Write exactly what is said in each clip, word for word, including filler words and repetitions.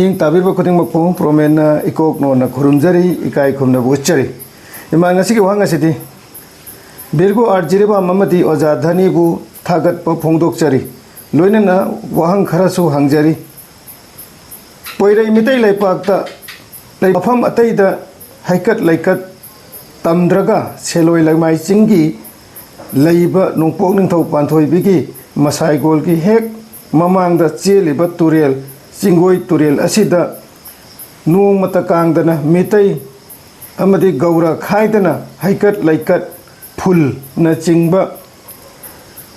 ꯃꯤꯠꯌꯦꯡ ꯇꯥꯕꯤꯕ ꯈꯨꯗꯤꯡꯃꯛꯄꯨ ꯄ꯭ꯔꯣꯃꯦꯟꯅ ꯏꯀꯣꯛ ꯅꯣꯟꯅ ꯈꯨꯔꯨꯝꯖꯔꯤ, ꯏꯀꯥꯏ ꯈꯨꯝꯅꯕ ꯎꯠꯆꯔꯤ꯫ ꯏꯃꯥ, ꯉꯁꯤꯒꯤ ꯋꯥꯍꯪ ꯑꯁꯤꯗꯤ ꯕꯤꯔꯒꯣ ꯑꯥꯔ ꯖꯤꯔꯤꯕꯥꯝ ꯑꯃꯗꯤ ꯑꯣꯖꯥ ꯙꯅꯤꯕꯨ ꯊꯥꯒꯠꯄ ꯐꯣꯡꯗꯣꯛꯆꯔꯤ꯫ ꯂꯣꯏꯅꯅ ꯋꯥꯍꯪ ꯈꯔꯁꯨ ꯍꯪꯖꯔꯤ꯫ ꯄꯣꯏꯔꯩ ꯃꯤꯇꯩ ꯂꯩꯄꯥꯛꯇ ꯂꯩ-, ꯃꯐꯝ ꯑꯇꯩꯗ ꯍꯩꯀꯠ ꯂꯩꯀꯠ ꯇꯝꯗ꯭ꯔꯒ ꯁꯦꯂꯣꯏ ꯂꯩꯃꯥꯏ ꯆꯤꯡꯒꯤ ꯂꯩꯕ ꯅꯣꯡꯄꯣꯛ ꯅꯤꯡꯊꯧ ꯄꯥꯟꯊꯣꯏꯕꯤꯒꯤ ꯃꯁꯥꯏꯒꯣꯜꯒꯤ ꯍꯦꯛ ꯃꯃꯥꯡꯗ ꯆꯦꯜꯂꯤꯕ ꯇꯨꯔꯦꯜ, ꯆꯤꯡꯒꯣꯏ ꯇꯨꯔꯦꯜ ꯑꯁꯤꯗ ꯅꯣꯡꯃꯇ ꯀꯥꯡꯗꯅ ꯃꯤꯇꯩ ꯑꯃꯗꯤ ꯒꯧꯔ ꯈꯥꯏꯗꯅ ꯍꯩꯀꯠ ꯂꯩꯀꯠ, ꯐꯨꯜꯅꯆꯤꯡꯕ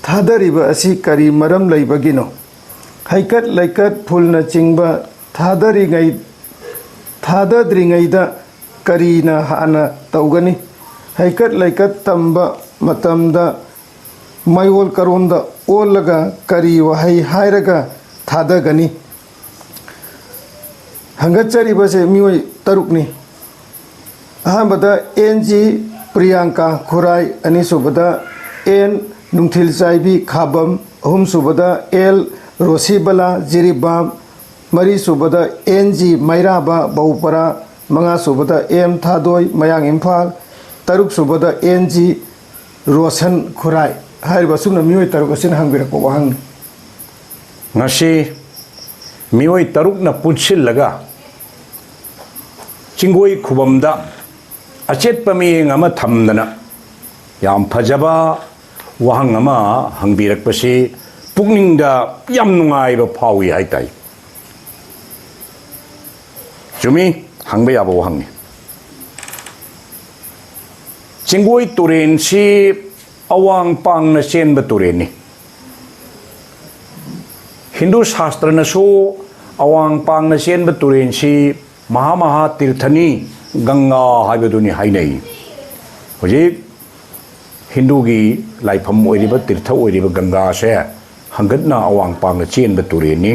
ꯊꯥꯗꯔꯤꯕ ꯑꯁꯤ ꯀꯔꯤ ꯃꯔꯝ ꯂꯩꯕꯒꯤꯅꯣ? ꯍꯩꯀꯠ ꯂꯩꯀꯠ, ꯐꯨꯜꯅꯆꯤꯡꯕ ꯊꯥꯗꯔꯤꯉꯩ-, ꯊꯥꯗꯗ꯭ꯔꯤꯉꯩꯗ ꯀꯔꯤꯅ ꯍꯥꯟꯅ ꯇꯧꯒꯅꯤ? ꯍꯩꯀꯠ ꯂꯩꯀꯠ ꯇꯝꯕ ꯃꯇꯝꯗ ꯃꯌꯣꯜ ꯀꯔꯣꯝꯗ ꯑꯣꯜꯂꯒ ꯀꯔꯤ ꯋꯥꯍꯩ ꯍꯥꯏꯔꯒ ꯊꯥꯗꯒꯅꯤ? ꯍꯪꯒꯠꯆꯔꯤꯕꯁꯦ ꯃꯤꯑꯣꯏ ꯇꯔꯨꯛꯅꯤ꯫ ꯑꯍꯥꯟꯕꯗ ꯑꯦꯟ ꯖꯤ ꯄ꯭ꯔꯤꯌꯥꯡꯀꯥ ꯈꯨꯔꯥꯏ, ꯑꯅꯤꯁꯨꯕꯗ ꯑꯦꯟ ꯅꯨꯡꯊꯤꯜꯆꯥꯏꯕꯤ ꯈꯥꯕꯝ, ꯑꯍꯨꯝꯁꯨꯕꯗ ꯑꯦꯜ ꯔꯣꯁꯤꯕꯂꯥ ꯖꯤꯔꯤꯕꯥꯝ, ꯃꯔꯤꯁꯨꯕꯗ ꯑꯦꯟ ꯖꯤ ꯃꯩꯔꯥꯕ ꯕꯧꯄꯔꯥ, ꯃꯉꯥꯁꯨꯕꯗ ꯑꯦꯝ ꯊꯥꯗꯣꯏ ꯃꯌꯥꯡ ꯏꯝꯐꯥꯜ, ꯇꯔꯨꯛꯁꯨꯕꯗ ꯑꯦꯟ ꯖꯤ ꯔꯣꯁꯟ ꯈꯨꯔꯥꯏ꯫ ꯍꯥꯏꯔꯤꯕ ꯑꯁꯨꯝꯅ ꯃꯤꯑꯣꯏ ꯇꯔꯨꯛ ꯑꯁꯤꯅ ꯍꯪꯕꯤꯔꯛꯄ ꯋꯥꯍꯪꯅꯤ꯫ ꯉꯁꯤ ꯃꯤꯑꯣꯏ ꯇꯔꯨꯛꯅ ꯄꯨꯟꯁꯤꯜꯂꯒ ꯆꯤꯡꯒꯣꯏ ꯈꯨꯕꯝꯗ ꯑꯆꯦꯠꯄ ꯃꯤꯠꯌꯦꯡ ꯑꯃ ꯊꯝꯗꯅ ꯌꯥꯝ ꯐꯖꯕ ꯋꯥꯍꯪ ꯑꯃ ꯍꯪꯕꯤꯔꯛꯄꯁꯤ ꯄꯨꯛꯅꯤꯡꯗ ꯌꯥꯝ ꯅꯨꯡꯉꯥꯏꯕ ꯐꯥꯎꯏ ꯍꯥꯏ ꯇꯥꯏ꯫ ꯆꯨꯝꯃꯤ, ꯍꯪꯕ ꯌꯥꯕ ꯋꯥꯍꯪꯅꯤ꯫ ꯆꯤꯡꯒꯣꯏ ꯇꯨꯔꯦꯟꯁꯤ ꯑꯋꯥꯡ ꯄꯥꯡꯅ ꯆꯦꯟꯕ ꯇꯨꯔꯦꯟꯅꯤ꯫ ꯍꯤꯟꯗꯨ ꯁꯥꯁꯇ꯭ꯔꯅꯁꯨ ꯑꯋꯥꯡ ꯄꯥꯡꯅ ꯆꯦꯟꯕ ꯇꯨꯔꯦꯟꯁꯤ ꯃꯍꯥ ꯃꯍꯥ ꯇꯤꯔꯊꯅꯤ, ꯒꯪꯒꯥ ꯍꯥꯏꯕꯗꯨꯅꯤ ꯍꯥꯏꯅꯩ꯫ ꯍꯧꯖꯤꯛ ꯍꯤꯟꯗꯨꯒꯤ ꯂꯥꯏꯐꯝ ꯑꯣꯏꯔꯤꯕ, ꯇꯤꯔꯊ ꯑꯣꯏꯔꯤꯕ ꯒꯪꯒꯥꯁꯦ ꯍꯪꯒꯠꯅ ꯑꯋꯥꯡ ꯄꯥꯡꯅ ꯆꯦꯟꯕ ꯇꯨꯔꯦꯟꯅꯤ꯫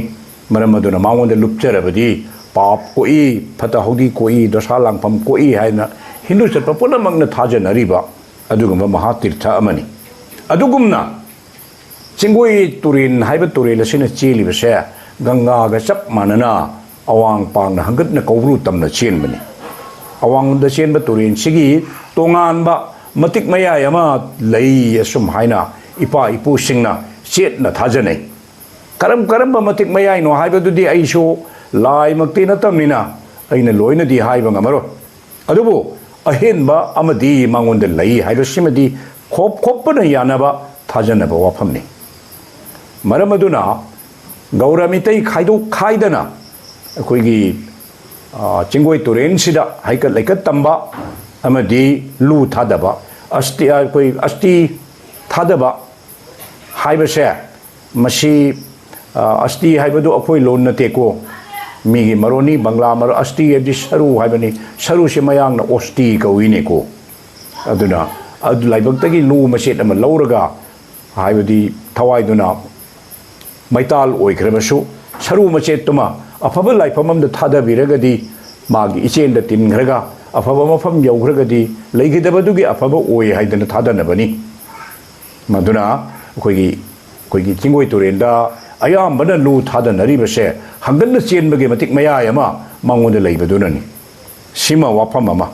ꯃꯔꯝ ꯑꯗꯨꯅ ꯃꯉꯣꯟꯗ ꯂꯨꯞꯆꯔꯕꯗꯤ ꯄꯥꯞ ꯀꯣꯛꯏ, ꯐꯠꯇ ꯍꯥꯎꯗꯤ ꯀꯣꯛꯏ, ꯗꯣꯁꯥ ꯂꯥꯡꯐꯝ ꯀꯣꯛꯏ ꯍꯥꯏꯅ ꯍꯤꯟꯗꯨ ꯆꯠꯄ ꯄꯨꯝꯅꯃꯛꯅ ꯊꯥꯖꯅꯔꯤꯕ ꯑꯗꯨꯒꯨꯝꯕ ꯃꯍꯥ ꯇꯤꯔꯊ ꯑꯃꯅꯤ꯫ ꯑꯗꯨꯒꯨꯝꯅ ꯆꯤꯡꯒꯣꯏ ꯇꯨꯔꯦꯜ ꯍꯥꯏꯕ ꯇꯨꯔꯦꯜ ꯑꯁꯤꯅ ꯆꯦꯜꯂꯤꯕꯁꯦ ꯒꯪꯒꯥꯒ ꯆꯞ ꯃꯥꯟꯅꯅ ꯑꯋꯥꯡ ꯄꯥꯡꯅ ꯍꯪꯒꯠꯅ ꯀꯧꯕ꯭ꯔꯨ ꯇꯝꯅ ꯆꯦꯟꯕꯅꯤ꯫ ꯑꯋꯥꯡꯂꯣꯝꯗ ꯆꯦꯟꯕ ꯇꯨꯔꯦꯟꯁꯤꯒꯤ ꯇꯣꯉꯥꯟꯕ ꯃꯇꯤꯛ ꯃꯌꯥꯏ ꯑꯃ ꯂꯩ, ꯑꯁꯨꯝ ꯍꯥꯏꯅ ꯏꯄꯥ ꯏꯄꯨꯁꯤꯡꯅ ꯆꯦꯠꯅ ꯊꯥꯖꯅꯩ꯫ ꯀꯔꯝ ꯀꯔꯝꯕ ꯃꯇꯤꯛ ꯃꯌꯥꯏꯅꯣ ꯍꯥꯏꯕꯗꯨꯗꯤ ꯑꯩꯁꯨ ꯂꯥꯏꯃꯛꯇꯤ ꯅꯠꯇꯕꯅꯤꯅ ꯑꯩꯅ ꯂꯣꯏꯅꯗꯤ ꯍꯥꯏꯕ ꯉꯝꯃꯔꯣꯏ꯫ ꯑꯗꯨꯕꯨ ꯑꯍꯦꯟꯕ ꯑꯃꯗꯤ ꯃꯉꯣꯟꯗ ꯂꯩ ꯍꯥꯏꯕꯁꯤꯃꯗꯤ ꯈꯣꯞ ꯈꯣꯞꯄꯅ ꯌꯥꯅꯕ ꯊꯥꯖꯅꯕ ꯋꯥꯐꯝꯅꯤ꯫ ꯃꯔꯝ ꯑꯗꯨꯅ ꯒꯧꯔ ꯃꯤꯇꯩ ꯈꯥꯏꯗꯣꯛ ꯈꯥꯏꯗꯅ ꯑꯩꯈꯣꯏꯒꯤ, ꯑ, ꯆꯤꯡꯒꯣꯏ ꯇꯨꯔꯦꯟꯁꯤꯗ ꯍꯩꯀꯠ ꯂꯩꯀꯠ ꯇꯝꯕ ꯑꯃꯗꯤ ꯂꯨ ꯊꯥꯗꯕ, ꯑꯁꯇꯤ, ꯑꯩꯈꯣꯏ ꯑꯁꯇꯤ ꯊꯥꯗꯕ ꯍꯥꯏꯕꯁꯦ, ꯃꯁꯤ, ꯑ, ꯑꯁꯇꯤ ꯍꯥꯏꯕꯗꯨ ꯑꯩꯈꯣꯏ ꯂꯣꯟ ꯅꯠꯇꯦꯀꯣ, ꯃꯤꯒꯤ ꯃꯔꯣꯟꯅꯤ꯫ ꯕꯪꯒ꯭ꯂꯥ ꯃꯔꯣꯟ, ꯑꯁꯇꯤ ꯍꯥꯏꯕꯗꯤ ꯁꯔꯨ ꯍꯥꯏꯕꯅꯤ, ꯁꯔꯨꯁꯤ ꯃꯌꯥꯡꯅ ꯑꯣꯁꯇꯤ ꯀꯧꯏꯅꯦꯀꯣ꯫ ꯑꯗꯨꯅ ꯑꯗꯨ ꯂꯥꯏꯕꯛꯇꯒꯤ ꯂꯨ ꯃꯆꯦꯠ ꯑꯃ ꯂꯧꯔꯒ, ꯍꯥꯏꯕꯗꯤ ꯊꯋꯥꯏꯗꯨꯅ ꯃꯩꯇꯥꯜ ꯑꯣꯏꯈ꯭ꯔꯕꯁꯨ, ꯁꯔꯨ ꯃꯆꯦꯠꯇꯨꯃ ꯑꯐꯕ ꯂꯥꯏꯐꯝ ꯑꯃꯗ ꯊꯥꯗꯕꯤꯔꯒꯗꯤ, ꯃꯥꯒꯤ ꯏꯆꯦꯟꯗ ꯇꯤꯟꯈ꯭ꯔꯒ ꯑꯐꯕ ꯃꯐꯝ ꯌꯧꯈ꯭ꯔꯒꯗꯤ ꯂꯩꯈꯤꯗꯕꯗꯨꯒꯤ ꯑꯐꯕ ꯑꯣꯏ ꯍꯥꯏꯗꯅ ꯊꯥꯗꯅꯕꯅꯤ꯫ ꯃꯗꯨꯅ ꯑꯩꯈꯣꯏꯒꯤ, ꯑꯩꯈꯣꯏꯒꯤ ꯆꯤꯡꯒꯣꯏ ꯇꯨꯔꯦꯟꯗ ꯑꯌꯥꯝꯕꯅ ꯂꯨ ꯊꯥꯗꯅꯔꯤꯕꯁꯦ ꯍꯪꯒꯠꯅ ꯆꯦꯟꯕꯒꯤ ꯃꯇꯤꯛ ꯃꯌꯥꯏ ꯑꯃ ꯃꯉꯣꯟꯗ ꯂꯩꯕꯗꯨꯅꯅꯤ꯫ ꯁꯤꯃ ꯋꯥꯐꯝ ꯑꯃ꯫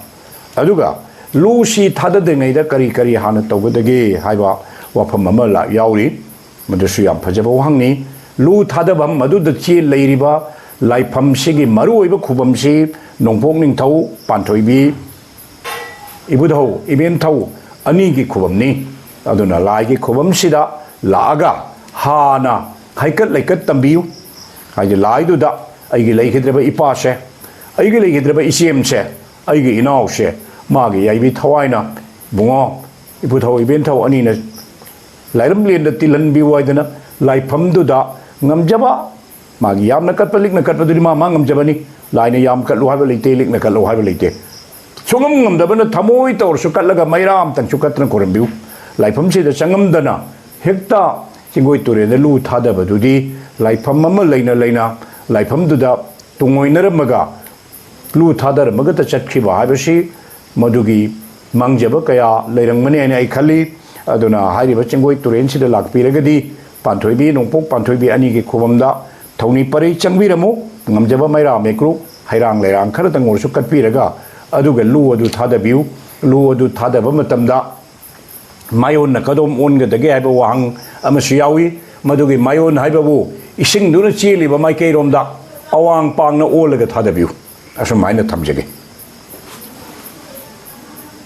ꯑꯗꯨꯒ ꯂꯨꯁꯤ ꯊꯥꯗꯗ꯭ꯔꯤꯉꯩꯗ ꯀꯔꯤ ꯀꯔꯤ ꯍꯥꯟꯅ ꯇꯧꯒꯗꯒꯦ ꯍꯥꯏꯕ ꯋꯥꯐꯝ ꯑꯃ ꯂꯥ-, ꯌꯥꯎꯔꯤ꯫ ꯃꯗꯨꯁꯨ ꯌꯥꯝ ꯐꯖꯕ ꯋꯥꯍꯪꯅꯤ꯫ ꯂꯨ ꯊꯥꯗꯐꯝ ꯑꯗꯨꯗ ꯆꯦ-, ꯂꯩꯔꯤꯕ ꯂꯥꯏꯐꯝꯁꯤꯒꯤ ꯃꯔꯨꯑꯣꯏꯕ ꯈꯨꯕꯝꯁꯤ ꯅꯣꯡꯄꯣꯛ ꯅꯤꯡꯊꯧ ꯄꯥꯟꯊꯣꯏꯕꯤ ꯏꯕꯨꯙꯧ ꯏꯕꯦꯟꯊꯧ ꯑꯅꯤꯒꯤ ꯈꯨꯕꯝꯅꯤ꯫ ꯑꯗꯨꯅ ꯂꯥꯏꯒꯤ ꯈꯨꯕꯝꯁꯤꯗ ꯂꯥꯛꯑꯒ ꯍꯥꯟꯅ ꯍꯩꯀꯠ ꯂꯩꯀꯠ ꯇꯝꯕꯤꯌꯨ꯫ ꯍꯥꯏꯗꯤ ꯂꯥꯏꯗꯨꯗ ꯑꯩꯒꯤ ꯂꯩꯈꯤꯗ꯭ꯔꯕ ꯏꯄꯥꯁꯦ, ꯑꯩꯒꯤ ꯂꯩꯈꯤꯗ꯭ꯔꯕ ꯏꯆꯦꯝꯁꯦ, ꯑꯩꯒꯤ ꯏꯅꯥꯎꯁꯦ, ꯃꯥꯒꯤ ꯌꯥꯏꯕꯤ ꯊꯋꯥꯏꯅ, ꯏꯕꯨꯡꯉꯣ, ꯏꯄꯨꯊꯧ ꯏꯕꯦꯟꯊꯧ ꯑꯅꯤꯅ ꯂꯥꯏꯔꯝꯂꯦꯟꯗ ꯇꯤꯜꯍꯟꯕꯤꯌꯨ ꯍꯥꯏꯗꯅ ꯂꯥꯏꯐꯝꯗꯨꯗ ꯉꯝꯖꯕ, ꯃꯥꯒꯤ ꯌꯥꯝꯅ ꯀꯠꯄ ꯂꯤꯛꯅ ꯀꯠꯄꯗꯨꯗꯤ ꯃꯥ ꯃꯥ ꯉꯝꯖꯕꯅꯤ꯫ ꯂꯥꯏꯅ ꯌꯥꯝ ꯀꯠꯂꯨ ꯍꯥꯏꯕ ꯂꯩꯇꯦ, ꯂꯤꯛꯅ ꯀꯠꯂꯨ ꯍꯥꯏꯕ ꯂꯩꯇꯦ꯫ ꯁꯨꯡꯉꯝ ꯉꯝꯗꯕꯅ ꯊꯃꯣꯏ ꯇꯧꯔꯁꯨ ꯀꯠꯂꯒ ꯃꯩꯔꯥ ꯑꯝꯇꯪꯁꯨ ꯀꯠꯇꯅ ꯈꯣꯏꯔꯝꯕꯤꯌꯨ꯫ ꯂꯥꯏꯐꯝꯁꯤꯗ ꯆꯪꯉꯝꯗꯅ ꯍꯦꯛꯇ ꯆꯤꯡꯒꯣꯏ ꯇꯨꯔꯦꯜꯗ ꯂꯨ ꯊꯥꯗꯕꯗꯨꯗꯤ ꯂꯥꯏꯐꯝ ꯑꯃ ꯂꯩꯅ ꯂꯩꯅ ꯂꯥꯏꯐꯝꯗꯨꯗ ꯇꯨꯡꯑꯣꯏꯅꯔꯝꯃꯒ ꯂꯨ ꯊꯥꯗꯔꯝꯃꯒꯇ ꯆꯠꯈꯤꯕ ꯍꯥꯏꯕꯁꯤ ꯃꯗꯨꯒꯤ ꯃꯥꯡꯖꯕ ꯀꯌꯥ ꯂꯩꯔꯝꯒꯅꯤ ꯍꯥꯏꯅ ꯑꯩ ꯈꯜꯂꯤ꯫ ꯑꯗꯨꯅ ꯍꯥꯏꯔꯤꯕ ꯆꯤꯡꯒꯣꯏ ꯇꯨꯔꯦꯜꯁꯤꯗ ꯂꯥꯛꯄꯤꯔꯒꯗꯤ ꯄꯥꯟꯊꯣꯏꯕꯤ, ꯅꯣꯡꯄꯣꯛ ꯄꯥꯟꯊꯣꯏꯕꯤ ꯑꯅꯤꯒꯤ ꯈꯨꯕꯝꯗ ꯊꯧꯅꯤ ꯄꯔꯩ ꯆꯪꯕꯤꯔꯝꯃꯨ꯫ ꯉꯝꯖꯕ ꯃꯩꯔꯥ ꯃꯩꯀ꯭ꯔꯨ, ꯍꯩꯔꯥꯡ ꯂꯩꯔꯥꯡ ꯈꯔꯗꯪ ꯑꯣꯏꯔꯁꯨ ꯀꯠꯄꯤꯔꯒ, ꯑꯗꯨꯒ ꯂꯨ ꯑꯗꯨ ꯊꯥꯗꯕꯤꯌꯨ꯫ ꯂꯨ ꯑꯗꯨ ꯊꯥꯗꯕ ꯃꯇꯝꯗ ꯃꯥꯏꯑꯣꯟꯅ ꯀꯗꯣꯝ ꯑꯣꯟꯒꯗꯒꯦ ꯍꯥꯏꯕ ꯋꯥꯍꯪ ꯑꯃꯁꯨ ꯌꯥꯎꯏ꯫ ꯃꯗꯨꯒꯤ ꯃꯥꯏꯑꯣꯟ ꯍꯥꯏꯕꯕꯨ ꯏꯁꯤꯡꯗꯨꯅ ꯆꯦꯜꯂꯤꯕ ꯃꯥꯏꯀꯩꯔꯣꯝꯗ ꯑꯋꯥꯡ ꯄꯥꯡꯅ ꯑꯣꯜꯂꯒ ꯊꯥꯗꯕꯤꯌꯨ꯫ ꯑꯁꯨꯃꯥꯏꯅ ꯊꯝꯖꯒꯦ꯫